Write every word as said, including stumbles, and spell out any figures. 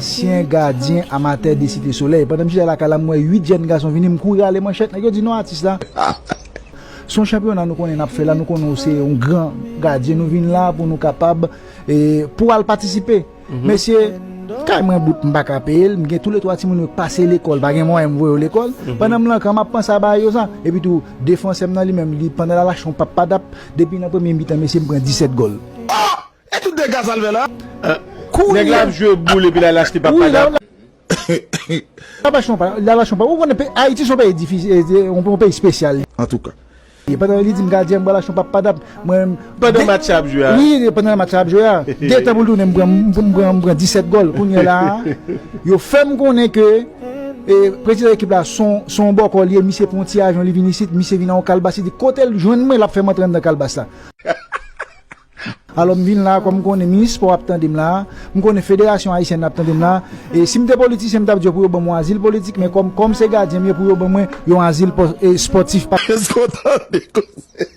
Ansyen gadyen amatè de Site Solèy. Pandan m chita lakay la, m wè uit jèn gason vini, m kouri rale manchèt. Nèg yo di non, atis la. Se yon chanpyona nou konnen n ap fè la, nou konnen w se yon gran gadyen, nou vin la pou nou kapab, e, pou al patisipe. Mesye, kay mwen bout, m pa ka peye l, m gen toulètwa timoun yo k pase lekòl, pa gen mwayen m voye yo lekòl. Pandan m lan kan, m ap panse a bagay yo sa. Epi tou, defansè m nan li menm, li pandan l al achte yon pap padap, depi nan premye mitan, mesye, m pran disèt gòl. E tout dega sa l fè la? Nèg la ap jwe boul epi l al achte pap padap. L ap achte yon pap, l al achte yon pap. Ou konnen, Ayiti se yon peyi difisil, yon peyi espesyal. Antouka. Pandan li di m gadyen, m pral achte yon pap padap. Mwen, Pandan match la ap jwe a. Wi, pandan match la ap jwe a. De tan pou l tounen, m pran, m pran, m pran disèt gòl. Kounye a la, yo fè m konnen ke, e, prezidan ekip la se yon, se yon bòkò li ye, misye pran yon ti avyon, li vin isit, misye vin nan yon kalbas, li di kote l jwenn mwen, l ap fè m antre anndan kalbas la. Alò, m vin la, kòm m konnen minis spò ap tande m la, m konnen federasyon ayisyèn ap tande m la, e si m te politisyen, m t ap di yo pou yo ban m yon azil politik, men kòm, kòm se gadyen m ye, pou yo ban mwen yon azil pò- e, spòtif. Pa- Èske w tande konsèy?